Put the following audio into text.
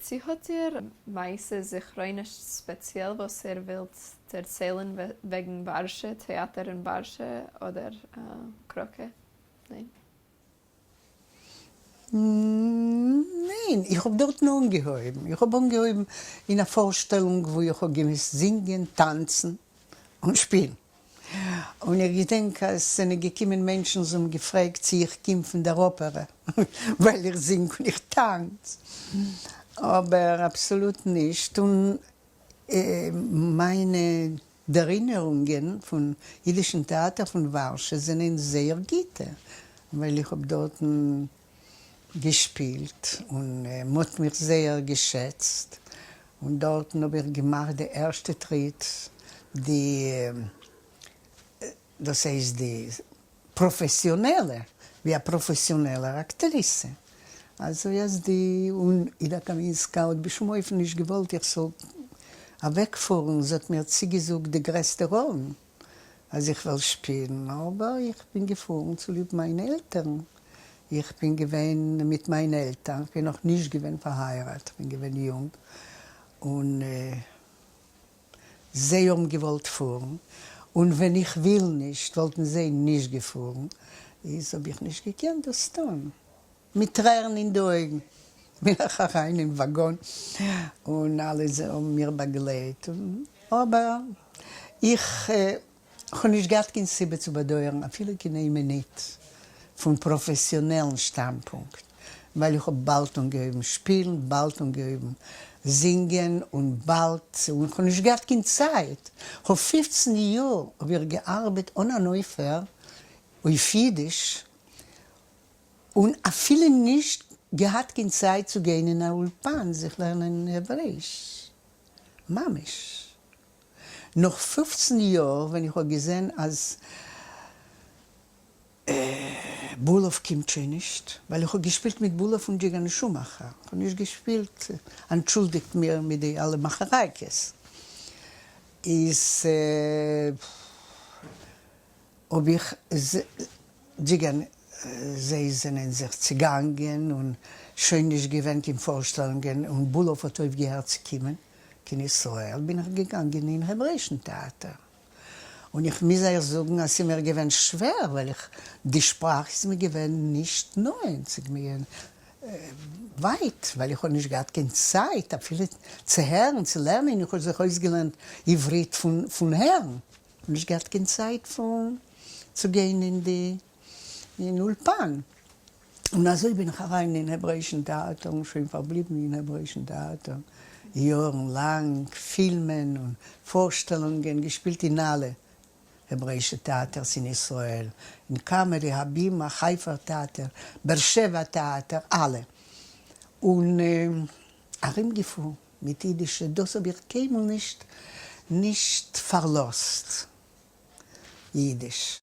צי האט איר מעשה זכרונות ספעציעל וואס איר ווילט דערציילן וועגן ווארשע, טעאטער אין ווארשע אדער קראקע? ניין? ניין, איך האב דארטן אנגעהויבן. איך האב אנגעהויבן אין א פארשטעלונג וואו איך האב געמוזט זינגען, טאנצן און שפילן. און איך געדענק אז ס'זענען געקומען מענטשן זיי האבן געפרעגט צי איך קום פון דער אפערע ווייל איך זינג און איך טאנץ, אבער אבסאלוט נישט, און מיינע דערינערונגען פון אידישן טעאטער פון ווארשע זענען זייער גוטע, ווייל איך האב דארטן געשפילט און מ'האט מיך זייער געשעצט, און דארטן האב איך געמאכט די ערשטע טריט, די, דאס הייסט די פראפעסיאנעלע, ווי א פראפעסיאנעלער אקטריסע, אזוי אז די, און אידא קאמינסקא האט בשום אופן נישט געוואלט איך זאל אוועקפארן, זי האט מיר צוגעזאגט די גרעסטע ראלן אז איך וועל שפילן, אבער איך בין געפארן צוליב מיינע עלטערן, איך בין געווען מיט מיינע עלטערן, איך בין נאך נישט געווען פארהייראט, איך בין געווען יונג, און זיי האבן געוואלט פארן, און ווען איך וויל נישט וואלטן זיי נישט געפארן, איז האב איך נישט געקענט דאס טון. מיט טרערן אין די אויגן בין איך אריין אין וואגאן, און אלע האבן מיר באגלייט, אבער איך כ'האב נישט געהאט קיין סיבה צו באדויערן אפילו קיין איין מינוט פון פראפעסיאנעלן שטאנדפונקט, ווייל איך האב באלד אנגעהויבן שפילן, באלד אנגעהויבן זינגען, און באלד, און כ'האב נישט געהאט קיין צייט, כ'האב פופצן יאר האב איך געארבעט אן אן אויפהער אויף אידיש, און אפילו נישט געהאט קיין צייט צו גיין אין א אולפאן זיך לערנען העברעיש, ממש. נאך פופצן יאר ווען איך האב געזען אז בולאוו קומט שוין נישט, ווייל איך האב געשפילט מיט בולאוו און דזשיגאן שומאכער, איך האב נישט געשפילט, אנטשולדיגט מיר, מיט די אלע מאכערייקעס, איז האב איך דזשיגאן, זיי זענען זיך צעגאנגען און שוין נישט געווען קיין פארשטעלונגען און בולאוו האט אויפגעהערט צו קומען קיין ישראל בין איך געגאנגען אין העברעישן טעאטער און איך מוז אייך זאגן אז ס'איז מיר געווען שווער ווייל איך די שפראך איז מיר געווען נישט נאענט ס'איז מיר ווייט ווייל איך האב נישט געהאט קיין צייט אפילו צו הערן צו לערנען איך האב זיך אויסגעלערנט עברית פון פון הערן נישט געהאט קיין צייט פון צו גיין אין די אין אולפאן. און אזוי בין איך אריין אין העברעישן טעאטער און שוין פארבליבן אין העברעישן טעאטער יארן לאנג, פילמען און פארשטעלונגען געשפילט אין אלע העברעישע טעאטערס אין ישראל, אין קאמערי, הבימה, חיפה'ר טעאטער, באר שבע טעאטער, אלע. און ארומגעפארן מיט אידישע, דאס האב איך קיינמאל נישט נישט פארלאזט, אידיש.